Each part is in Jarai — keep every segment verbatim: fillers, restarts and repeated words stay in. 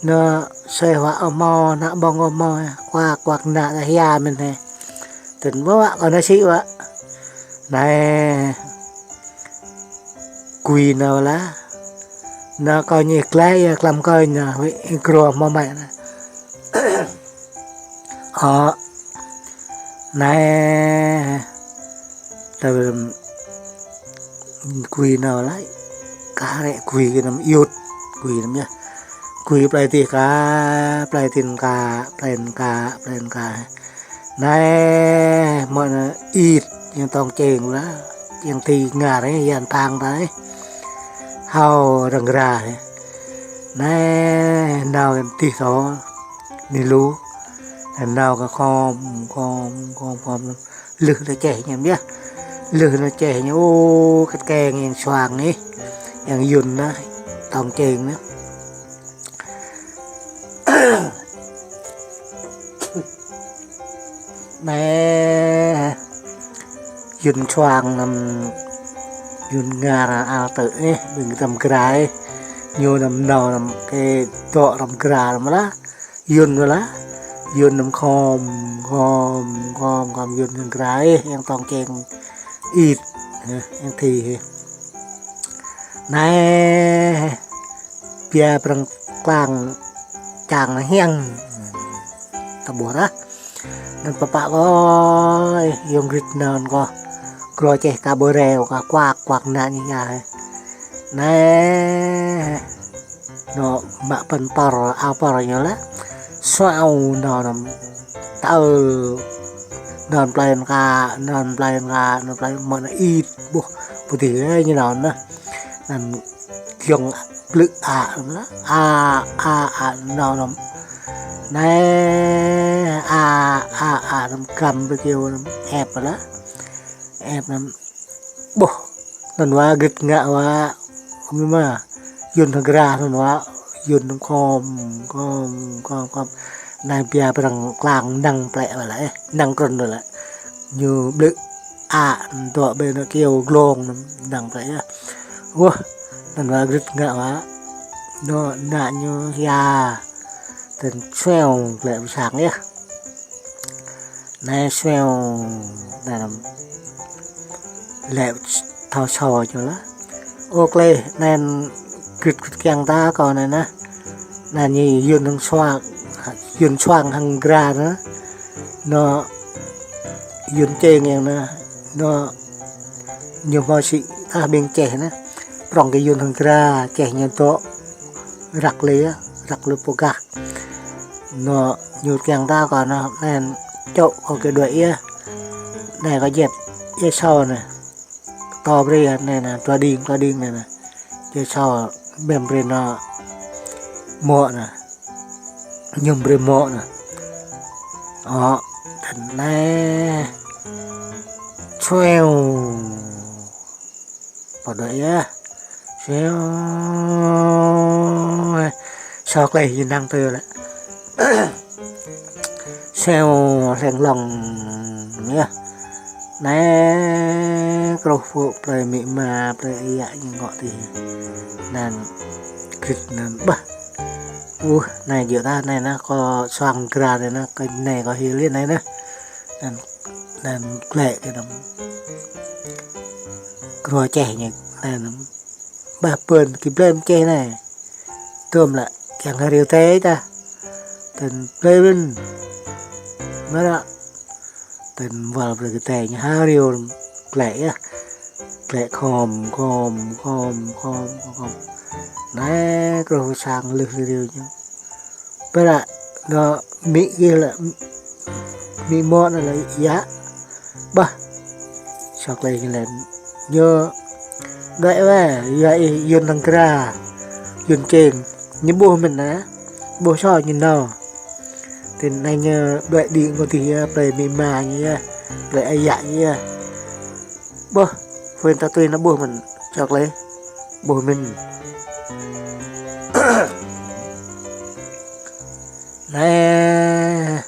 Nơ sơi hua ơ mâo, nă ƀơ̆ng ơ mâo, kuak kuak nă ta hia mĭn hĕ. Tơ̆n ƀơ̆ wă, kơ nă sĭ wă. Nai kui nao lah. Nă kơ ñih glai ia klăm kơ nă, hui grô mâo mai nă. Ơ. Nai. Tơ Kui nao lai. Kah rĕ kui kơ năm yut. Kui năm yah. Kui plai tih ka, plai tin ka, plai ka, plai ka. Nai, mơ̆ nă it, yang tong čeng lah. Yang ti ngar, yang tang tai. Hao răng ra. Nai, nao yang tih to. Ni lu. Nao kơ khom, khom, khom, khom. Lưh nă čeh ñu yah. Lưh nă čeh ñu, ô, kăt keng yang suang nih. Yang yun nă, tong čeng nă. Nai, yun suang năm, yun ngar al tơ nih, ƀing tăm grai. Ñu năm nao năm kơ dŏ năm gra năm lah. Yun lah, yun năm khom, khom, khom, khom, yun năm grai, yang tong čeng it, yang thi. Nai, bia prăng klang čang hiăng. Ta ƀuh ră. Năn pơpă kơ, yang grit năn kơ. Grô čeh ka ƀu reo, ka kuak, kuak nă ñu yah. Nai. Nă mă păn păr, ao păr ñu lah. Suau nă năm. Tơ. Năn plai ka, năn plai ka, năn plai mơ̆ nă it. Ƀuh, pơtih ñu năn nă. Năn giong blư̆ a năm lah. A, a, a, nă năm. Nai, a, a, a, năm găm bơ kiêu năm. Ep lah. Ep năm. Ƀuh, năn wa gĭt ngă wa, mĭ ma, yun hăng gra năn wa, yun khom, khom, khom, khom. Nai bia prăng klang năng plĕ wa lah, ơ, năng krŭn wa lah. Ñu blư̆ a, dŏ ƀơi nă kiêu glông năng plĕ yah. Wah, năn wa gĭt ngă wa, nă, nă ñu hia, tơ̆n sueo plĕ pơsang yah. Nai sueo, nai năm lĕ thâo sô ñu lah. Ô klei, nai gĭt gĭt kiăng ta kơ nai nă. Nai ñu yun hăng suang, yun suang hăng gra nă. Nă yun čeng yang nă. Nă ñu mâo sĭ tah ƀing čeh nă. Prong kơ yun hăng gra, čeh ñu dŏ. Răk lĕ yah, răk lĕ pô gah. Nă ñu kiăng ta kơ nă, năn čŏ kơ kơ đuaĭ yah. Nai kơ jet, yah sô nă. Kơ to brơi yah nai nă, tua đing, tua đing nai nă. Yah sô, mem brơi nă. Mŏ nă. Ñum brơi mŏ nă. Ơ, tơ̆n nai. Sueo. Pơ đuaĭ yah. Sueo. Sô klei ñu năng tơ lah. Sueo hleng long yah. Nai, krôh pô plei mĭ ma, plei aya ñu ngŏ tih. Năn gĭt năn ƀah. Uh, nai jŏ ta, nai nă, kơ suang gra nai nă, kơ nai kơ hil nai nă. Năn Năn glĕ kơ năm. Grô čeh ñu, năn năm. Ƀah pơn kơ blem čeh nai. Tơm lah, kiăng hơriu tê ta. Tơ̆n blem. Mơră. Tơ̆n wăl brơi kơ tê ñu hơriu glĕ yah. Glĕ khom, khom, khom, khom, khom. Nai, krôh sang lưh hơriu ñu. Ƀơi lah, nă mĭ gih lah, mĭ mŏ nă lah yă. Ƀah. Sô klei ñu lĕ. Ñu đuaĭ wai, yua ih yun hăng gra. Yun čeng. Ñu ƀuh mĭn nă. Ƀuh sô ñu nao. Tơ̆n nai ñu đuaĭ đĭ ngŏ tih yah, plei mĭ ma ñu yah. Plei aya ñu yah. Ƀuh, phun ta tui nă ƀuh mĭn, čŏk lĕ, ƀuh mĭn. Nai,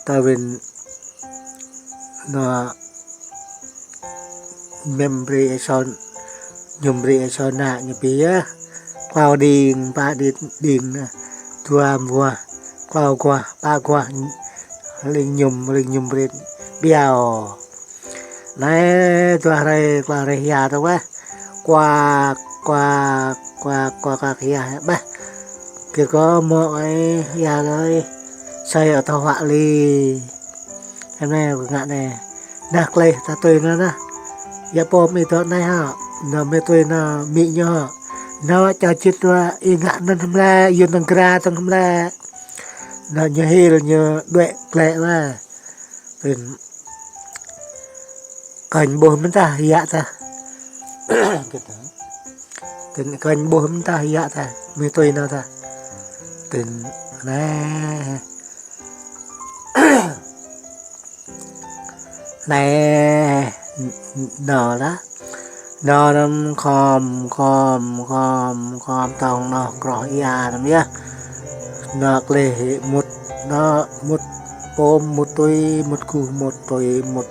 ta wĭn nă mem brơi ih sô, ñum brơi ih sô nă ñu pĭ yah. Klâo đing, pă đit đing, dua mơguah, klâo guah, pă guah, ling ñum, ling ñum brĭt, biao. Anai, dua hrơi, klâo hrơi hia tơ wah. Kuak, kuak, kuak, kuak, kuak hia, bah. Kơ kâo mơ̆ ơi, hia ơi. Sai ơ thâo huă li. Anai, kâo ngă anai. Nah, kleh, ta tui anŭn nah. Yă pô mĭ tơ anai hă. Anŭn mĭ tui anŭn mĭ ñu hă. Anŭn čar čit wah, ih ngă anŭn hơmlĕ, yun tơ̆ng gra tơ̆ng hơmlĕ. Anŭn ñu hil ñu đuaĭ kleh wah. Pin kơnh ƀuh mơ̆n tah yă tah. Kơnh ƀuh mơ̆n tah yă tah, mĭ tui anŭn tah. Tin, anai. Anai, anŭn lah. Anŭn năm khom, khom, khom, khom tong anŭn kroh ia năm yơh. Anŭn kleh mŭt, anŭn mŭt pôm, mŭt tui, mŭt kuh, mŭt tui, mŭt.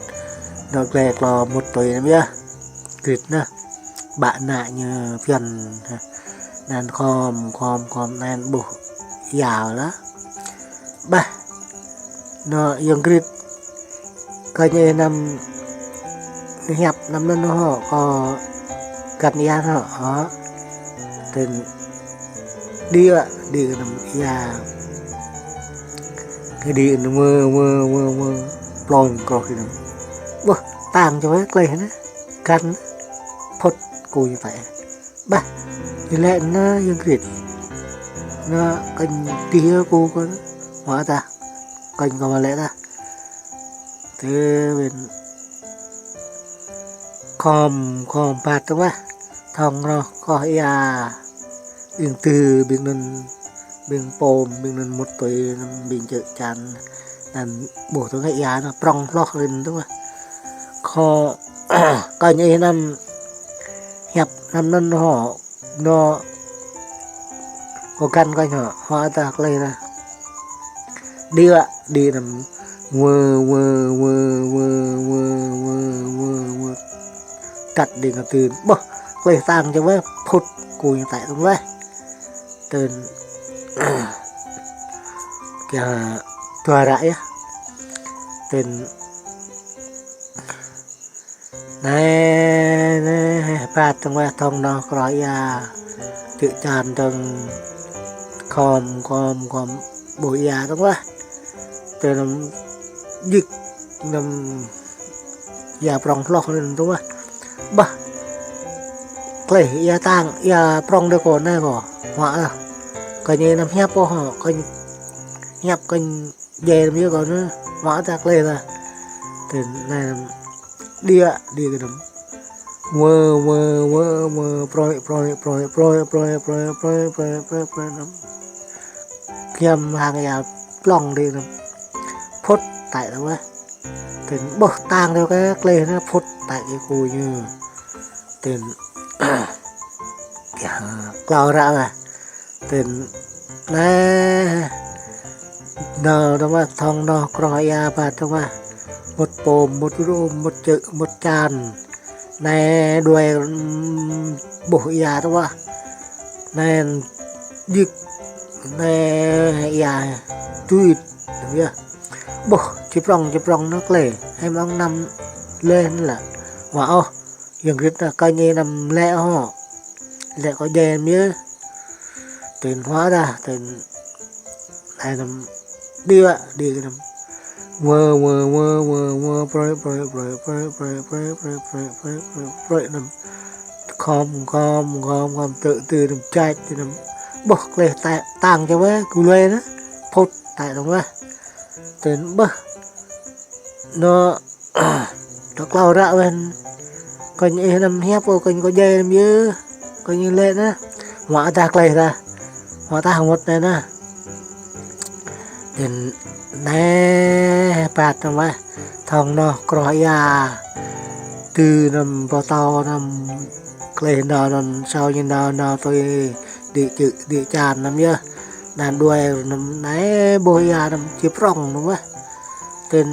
Anŭn kleh klâo mŭt tui năm yơh. Gĭt anŭn. Ƀă ană ñu phiăn. Anŭn khom, khom, khom, anŭn ƀuh ia lah. Bah. Anŭn yơh gĭt. Kơ ñu năm hiăp năm anŭn hŏ, kơ găn ia hŏ, hŏ. Tin đĭ, đĭ năm ia. Kơ đĭ năm mơ, mơ, mơ, mơ. Plông kroh kơ năm. Ƀuh, tang čơ wah kleh anŭn. Găn. Phŭt kơ ñu tĕ. Bah, ñu lĕ anŭn yơh gĭt. Anŭn kơnh tih yơh kơ kâo. Huă tah. Kơnh kâo mă lĕ tah. Tơ ƀing khom, khom păt tơ wah. Tong anŭn kroh ia. Ƀing tơ, ƀing anŭn, ƀing pôm, ƀing anŭn mŭt tui, ƀing čơ̆ čan. Anŭn ƀuh tơ ngă ia anŭn prŏng hloh rin tơ wah. Kơ kơ ñu năm hiăp năm anŭn hŏ, anŭn kơ găn kơ ñu hŏ, huă tah kleh tah. Đĭ wah, đĭ năm wơ, wơ, wơ. Tăt đĭ ngă tưn. Ƀuh, kleh tang čơ wah, phŭt kơ ñu tĕ tơ̆ng wah. Tin, kơ dua ră yơh. Tin, anai, anai, păt tơ̆ng wah tong anŭn kroh ia. Čơ̆ čan tơ̆ng khom, khom, khom, ƀuh ia tơ̆ng wah. Tơ năm djik năm ia prŏng hloh rin tơ̆ng wah. Bah. Kleh ia tang, ia prŏng đơi kơ anai kơ. Huă lah. Kơ ñu năm hiăp ôh, kơ ñu hiăp kơ djai năm yơh kơ anŭn, huă tah kleh tah. Tin anai năm đĭ, đĭ kơ năm. Wơ, wơ, wơ, wơ, proi, proi, proi năm. Kiăm hăng ia plông đĭ năm. Phŭt tĕ tơ̆ng wah. Tin ƀuh tang tơ kơ kleh anŭn phŭt tĕ kơ kơ ñu. Tin, ia, klâo ră lah. Tin, anai, anŭn, anŭn wah, tong anŭn kroh ia păt tơ̆ng wah. Mŭt pôm, mŭt ru, mŭt čơ̆, mŭt čan. Anai đuaĭ, mm, ƀuh ia tơ̆ng wah. Anai djik, anai ia tuit, yơh. Ƀuh, či prŏng, či prŏng anŭn kleh. Hơmâo năm lĕ anŭn lah. Huă ôh. Yơh gĭt anŭn kơ ñu năm lĕ hŏ. Lĕ kơ djai năm yơh. Tin huă tah, tin anai năm đĭ wah, đĭ kơ năm. Wơ, wơ, wơ, wơ, wơ, proi, proi, proi, proi năm. Khom, khom, khom, khom, tơ, tơ năm čač, tơ năm. Ƀuh, kleh tang čơ wah, kơ lui anŭn. Phŭt tĕ tơ̆ng wah. Tin ƀuh. Anŭn Tơ klâo ră wah. Kơ ñu năm hiăp ôh, kơ ñu djai năm yơh. Kơ ñu lĕ anŭn. Huă tah kleh tah. Huă tah mŭt anai anŭn. Tin anai păt tơ̆ng wah. Tong anŭn kroh ia. Tơ năm pơtâo năm kleh anŭn anŭn sao ñu anŭn anŭn tui đĭ čơ̆, đĭ čan năm yơh. Anŭn đuaĭ năm anai ƀuh ia năm či prŏng năm wah. Tin,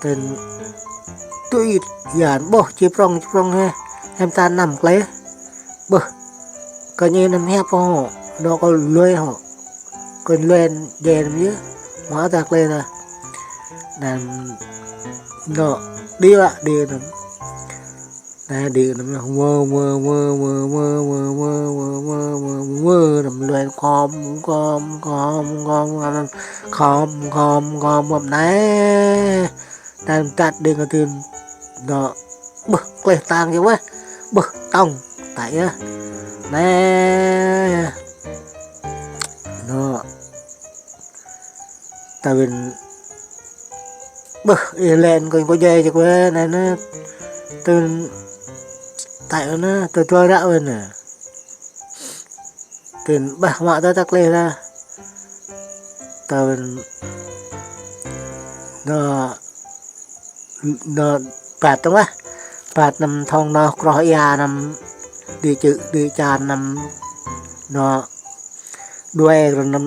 tin tuit ia ƀuh či prŏng, či prŏng hĕ. Hơmâo tah năm kleh. Ƀuh. Kơ ñu năm hiăp hŏ, nŏ kơ lui hŏ. Kơ lui djai năm yơh, mă ta klei ta. Năm nŏ đi wă đi năm. Nă đi năm wơ wơ wơ wơ wơ wơ wơ wơ wơ wơ wơ năm lui khom khom khom khom khom khom khom khom khom nă. Năm tat đi ngă tin nŏ bơh klei tang yơh weh. Bơh tong. Tại yơh. Nă. Nŏ. Tơ win bơh ih len kơ kơ jai jek weh nă nă. Tơ win tại nă tơ tua ră weh nă. Tơ win bơh mă tơ ta klei ta. Tơ win nŏ nŏ bat tong weh. Bat năm thong nŏ kroh ia năm đi čư̆ đi čan năm nŏ đuai kơ năm